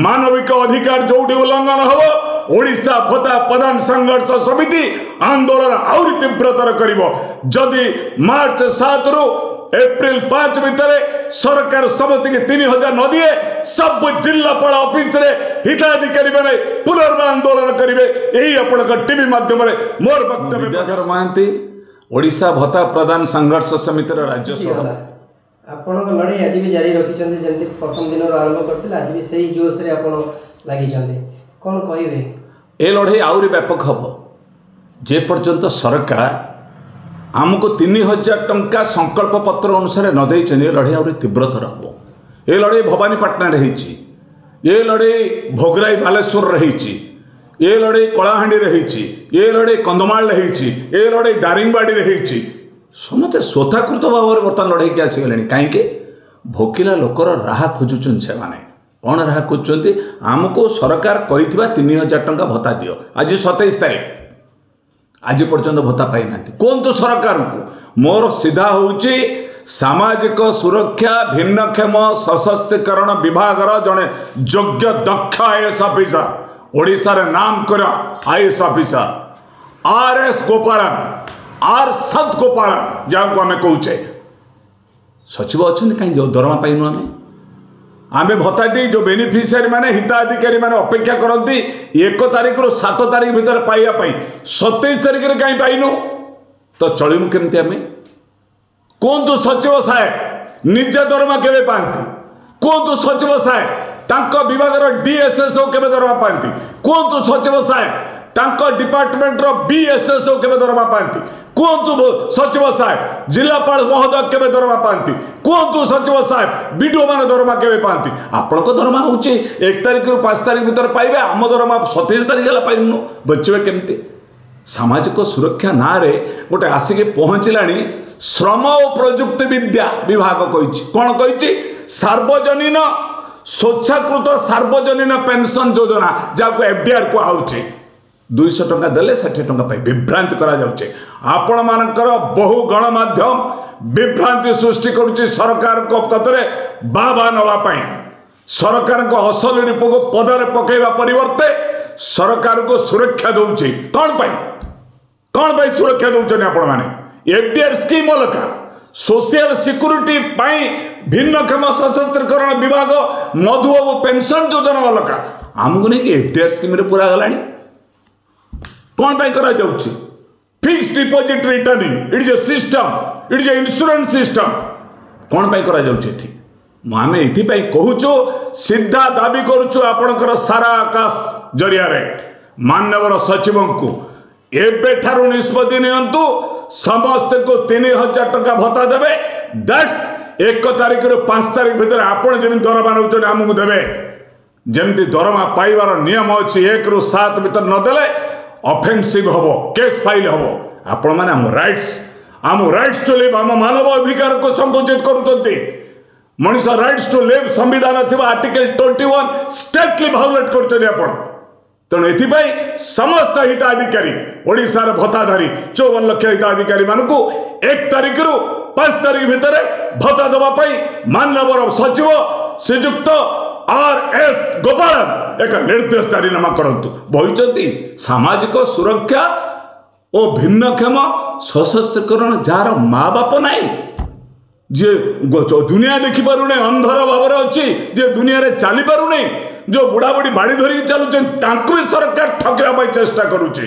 ମାନବିକ ଅଧିକାର ଯୋଉଠି ଉଲ୍ଲଂଘନ ହେବ, ଓଡ଼ିଶା ଭତ୍ତା ପ୍ରଦାନ ସଂଘର୍ଷ ସମିତି ଆନ୍ଦୋଳନ ଆହୁରି ତୀବ୍ରତର କରିବ। ଯଦି ମାର୍ଚ୍ଚ 7ରୁ ଏପ୍ରିଲ 5 ଭିତରେ ସରକାର ସମସ୍ତଙ୍କୁ 3000 ନ ଦିଏ, ସବୁ ଜିଲ୍ଲାପାଳ ଅଫିସରେ ହିତାଧିକାରୀମାନେ ପୁନର୍ବାର ଆନ୍ଦୋଳନ କରିବେ। ଏହି ଆପଣଙ୍କ ଟିଭି ମାଧ୍ୟମରେ ମୋର ବକ୍ତବ୍ୟ। ବିଦ୍ୟାଧର ମହାନ୍ତି, ଓଡ଼ିଶା ଭତ୍ତା ପ୍ରଦାନ ସଂଘର୍ଷ ସମିତିର ରାଜ୍ୟ ସଭାପତି। ଆପଣଙ୍କ ଲଢ଼େଇ ଆଜି ବି ଜାରି ରଖିଛନ୍ତି, ଯେମିତି ପ୍ରଥମ ଦିନରୁ ଆରମ୍ଭ କରିଥିଲେ, ଆଜି ବି ସେଇ ଜୋସରେ ଆପଣ ଲାଗିଛନ୍ତି, କ'ଣ କହିବେ? ଏ ଲଢ଼େଇ ଆହୁରି ବ୍ୟାପକ ହେବ ଯେ ପର୍ଯ୍ୟନ୍ତ ସରକାର ଆମକୁ 3000 ଟଙ୍କା ସଂକଳ୍ପ ପତ୍ର ଅନୁସାରେ ନ ଦେଇଛନ୍ତି। ଏ ଲଢ଼େଇ ଆହୁରି ତୀବ୍ରତର ହେବ। ଏ ଲଢ଼େଇ ଭବାନୀପାଟଣାରେ ହେଇଛି, ଏ ଲଢ଼େଇ ଭୋଗରାଇ ବାଲେଶ୍ୱରରେ ହେଇଛି, ଏ ଲଢ଼େଇ କଳାହାଣ୍ଡିରେ ହେଇଛି, ଏ ଲଢ଼େଇ କନ୍ଧମାଳରେ ହେଇଛି, ଏ ଲଢ଼େଇ ଦାରିଙ୍ଗବାଡ଼ିରେ ହେଇଛି। ସମସ୍ତେ ସ୍ୱତଃକୃତ ଭାବରେ ବର୍ତ୍ତମାନ ଲଢ଼େଇକି ଆସିଗଲେଣି। କାହିଁକି? ଭୋକିଲା ଲୋକର ରାହା ଖୋଜୁଛନ୍ତି ସେମାନେ। କ'ଣ ରାହା ଖୋଜୁଛନ୍ତି? ଆମକୁ ସରକାର କହିଥିବା 3000 ଟଙ୍କା ଭତ୍ତା ଦିଅ। ଆଜି 27 ତାରିଖ, ଆଜି ପର୍ଯ୍ୟନ୍ତ ଭତ୍ତା ପାଇନାହାନ୍ତି। କୁହନ୍ତୁ ସରକାରଙ୍କୁ, ମୋର ସିଧା ହେଉଛି ସାମାଜିକ ସୁରକ୍ଷା ଭିନ୍ନକ୍ଷମ ସଶକ୍ତିକରଣ ବିଭାଗର ଜଣେ ଯୋଗ୍ୟ ଦକ୍ଷ ଆଇଏଏସ୍ ଅଫିସର, ଓଡ଼ିଶାରେ ନାମ କରା ଆଇଏଏସ୍ ଅଫିସର ଆର୍ ଏସ୍ ଗୋପାଳନ, ଆର୍ ସତ ଗୋପାଳନ ଯାହାକୁ ଆମେ କହୁଛେ, ସଚିବ ଅଛନ୍ତି, କାହିଁ ଦରମା ପାଇନୁ ଆମେ? ଆମେ ଭତ୍ତାଟି ଯେଉଁ ବେନିଫିସିଆରୀ ମାନେ, ହିତାଧିକାରୀ ମାନେ ଅପେକ୍ଷା କରନ୍ତି 1 ତାରିଖରୁ 7 ତାରିଖ ଭିତରେ ପାଇବା ପାଇଁ, 27 ତାରିଖରେ କାହିଁ ପାଇନୁ? ତ ଚଳିବୁ କେମିତି ଆମେ? କୁହନ୍ତୁ ସଚିବ ସାହେବ ନିଜ ଦରମା କେବେ ପାଆନ୍ତି? କୁହନ୍ତୁ ସଚିବ ସାହେବ ତାଙ୍କ ବିଭାଗର ଡିଏସ୍ଏସ୍ଓ କେବେ ଦରମା ପାଆନ୍ତି? କୁହନ୍ତୁ ସଚିବ ସାହେବ ତାଙ୍କ ଡିପାର୍ଟମେଣ୍ଟର ବିଏସ୍ଏସ୍ଓ କେବେ ଦରମା ପାଆନ୍ତି? କୁହନ୍ତୁ ସଚିବ ସାହେବ ଜିଲ୍ଲାପାଳ ମହୋଦୟ କେବେ ଦରମା ପାଆନ୍ତି? କୁହନ୍ତୁ ସଚିବ ସାହେବ ବିଡିଓ ମାନେ ଦରମା କେବେ ପାଆନ୍ତି? ଆପଣଙ୍କ ଦରମା ହେଉଛି 1 ତାରିଖରୁ 5 ତାରିଖ ଭିତରେ ପାଇବେ, ଆମ ଦରମା 27 ତାରିଖ ହେଲା ପାଇବୁନୁ, ବଞ୍ଚିବେ କେମିତି? ସାମାଜିକ ସୁରକ୍ଷା ନାଁରେ ଗୋଟେ ଆସିକି ପହଞ୍ଚିଲାଣି। ଶ୍ରମ ଓ ପ୍ରଯୁକ୍ତି ବିଦ୍ୟା ବିଭାଗ କହିଛି, କ'ଣ କହିଛି? ସାର୍ବଜନୀନ ସ୍ୱେଚ୍ଛାକୃତ ସାର୍ବଜନୀନ ପେନସନ୍ ଯୋଜନା, ଯାହାକୁ ଏଫଡିଆର କୁହାହେଉଛି, 200 ଟଙ୍କା ଦେଲେ 60 ଟଙ୍କା ପାଇ ବିଭ୍ରାନ୍ତି କରାଯାଉଛି। ଆପଣମାନଙ୍କର ବହୁ ଗଣମାଧ୍ୟମ ବିଭ୍ରାନ୍ତି ସୃଷ୍ଟି କରୁଛି ସରକାରଙ୍କ ତତରେ ବାବା ନେବା ପାଇଁ। ସରକାରଙ୍କ ଅସଲ ରୂପକୁ ପଦାରେ ପକାଇବା ପରିବର୍ତ୍ତେ ସରକାରଙ୍କୁ ସୁରକ୍ଷା ଦେଉଛି। କ'ଣ ପାଇଁ? କ'ଣ ପାଇଁ ସୁରକ୍ଷା ଦେଉଛନ୍ତି ଆପଣମାନେ? ଏଫଡିଆର ସ୍କିମ୍ ଅଲଗା, ସୋସିଆଲ ସିକ୍ୟୁରିଟି ପାଇଁ ଭିନ୍ନକ୍ଷମ ସଶକ୍ତିକରଣ ବିଭାଗ ମଧୁବାବୁ ପେନସନ୍ ଯୋଜନା ଅଲଗା। ଆମକୁ ନେଇକି ଏଫଡିଆର ସ୍କିମ୍ରେ ପୁରା ଗଲାଣି। କ'ଣ ପାଇଁ କରାଯାଉଛି? Fixed deposit returning, it is a system, it is a insurance system, କ'ଣ ପାଇଁ କରାଯାଉଛି ଏଠି? ଆମେ ଏଥିପାଇଁ କହୁଛୁ, ସିଧା ଦାବି କରୁଛୁ ଆପଣଙ୍କର ସାରା ଆକାଶ ଜରିଆରେ ମାନ୍ୟବର ସଚିବଙ୍କୁ, ଏବେଠାରୁ ନିଷ୍ପତ୍ତି ନିଅନ୍ତୁ, ସମସ୍ତଙ୍କୁ 3000 ଟଙ୍କା ଭତ୍ତା ଦେବେ। That's 1 ତାରିଖରୁ 5 ତାରିଖ ଭିତରେ ଆପଣ ଯେମିତି ଦରମା ନେଉଛନ୍ତି ଆମକୁ ଦେବେ। ଯେମିତି ଦରମା ପାଇବାର ନିୟମ ଅଛି, 1ରୁ 7 ଭିତରେ ନଦେଲେ ଅଫେନ୍ସିଭ୍ ହେବ, କେସ୍ ଫାଇଲ୍ ହେବ। ଆପଣମାନେ ଆମ ରାଇଟ୍ସ, ଆମ ରାଇଟ୍ସ ଟୁ ଲିଭ୍, ଆମ ମାନବ ଅଧିକାରକୁ ସଂକୁଚିତ କରୁଛନ୍ତି। ମଣିଷ ରାଇଟ୍ସ ଟୁ ଲିଭ୍ ସମ୍ବିଧାନ ଥିବା ଆର୍ଟିକଲ 21 ଷ୍ଟ୍ରିକ୍ଟଲି ଭାଉଲେଟ୍ କରୁଛନ୍ତି ଆପଣ। ତେଣୁ ଏଥିପାଇଁ ସମସ୍ତ ହିତାଧିକାରୀ, ଓଡ଼ିଶାର ଭତ୍ତାଧାରୀ 54 ଲକ୍ଷ ହିତାଧିକାରୀମାନଙ୍କୁ 1 ତାରିଖରୁ 5 ତାରିଖ ଭିତରେ ଭତ୍ତା ଦେବା ପାଇଁ ମାନ୍ୟବର ସଚିବ ଶ୍ରୀଯୁକ୍ତ ଆର୍ ଏସ୍ ଗୋପାଳନ ଏକ ନିର୍ଦ୍ଦେଶ ଜାରିନାମା କରନ୍ତୁ। ବହିଛନ୍ତି ସାମାଜିକ ସୁରକ୍ଷା ଓ ଭିନ୍ନକ୍ଷମ ସଶକ୍ତିକରଣ, ଯାହାର ମା ବାପ ନାହିଁ, ଯିଏ ଦୁନିଆ ଦେଖିପାରୁନି, ଅନ୍ଧର ଭାବରେ ଅଛି, ଯିଏ ଦୁନିଆରେ ଚାଲିପାରୁନି, ଯେଉଁ ବୁଢ଼ାବୁଢ଼ୀ ବାଡ଼ି ଧରିକି ଚାଲୁଛନ୍ତି, ତାଙ୍କୁ ବି ସରକାର ଠକିବା ପାଇଁ ଚେଷ୍ଟା କରୁଛି।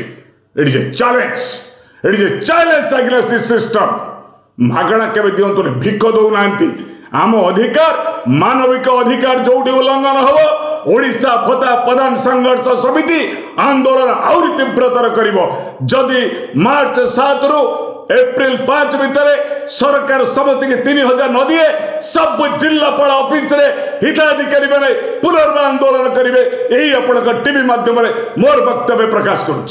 It is a challenge, it is a challenge against this system. ମାଗଣା କେବେ ଦିଅନ୍ତୁନି, ଭିକ ଦେଉନାହାନ୍ତି। ଆମ ଅଧିକାର, ମାନବିକ ଅଧିକାର ଯୋଉଠି ଉଲ୍ଲଂଘନ ହେବ, ଓଡ଼ିଶା ଭତ୍ତା ପ୍ରଦାନ ସଂଘର୍ଷ ସମିତି ଆନ୍ଦୋଳନ ଆହୁରି ତୀବ୍ରତର କରିବ। ଯଦି ମାର୍ଚ୍ଚ 7ରୁ ଏପ୍ରିଲ 5 ଭିତରେ ସରକାର ସମସ୍ତଙ୍କୁ 3000 ନ ଦିଏ, ସବୁ ଜିଲ୍ଲାପାଳ ଅଫିସରେ ହିତାଧିକାରୀମାନେ ପୁନର୍ବାର ଆନ୍ଦୋଳନ କରିବେ। ଏହି ଆପଣଙ୍କ ଟିଭି ମାଧ୍ୟମରେ ମୋର ବକ୍ତବ୍ୟ ପ୍ରକାଶ କରୁଛି।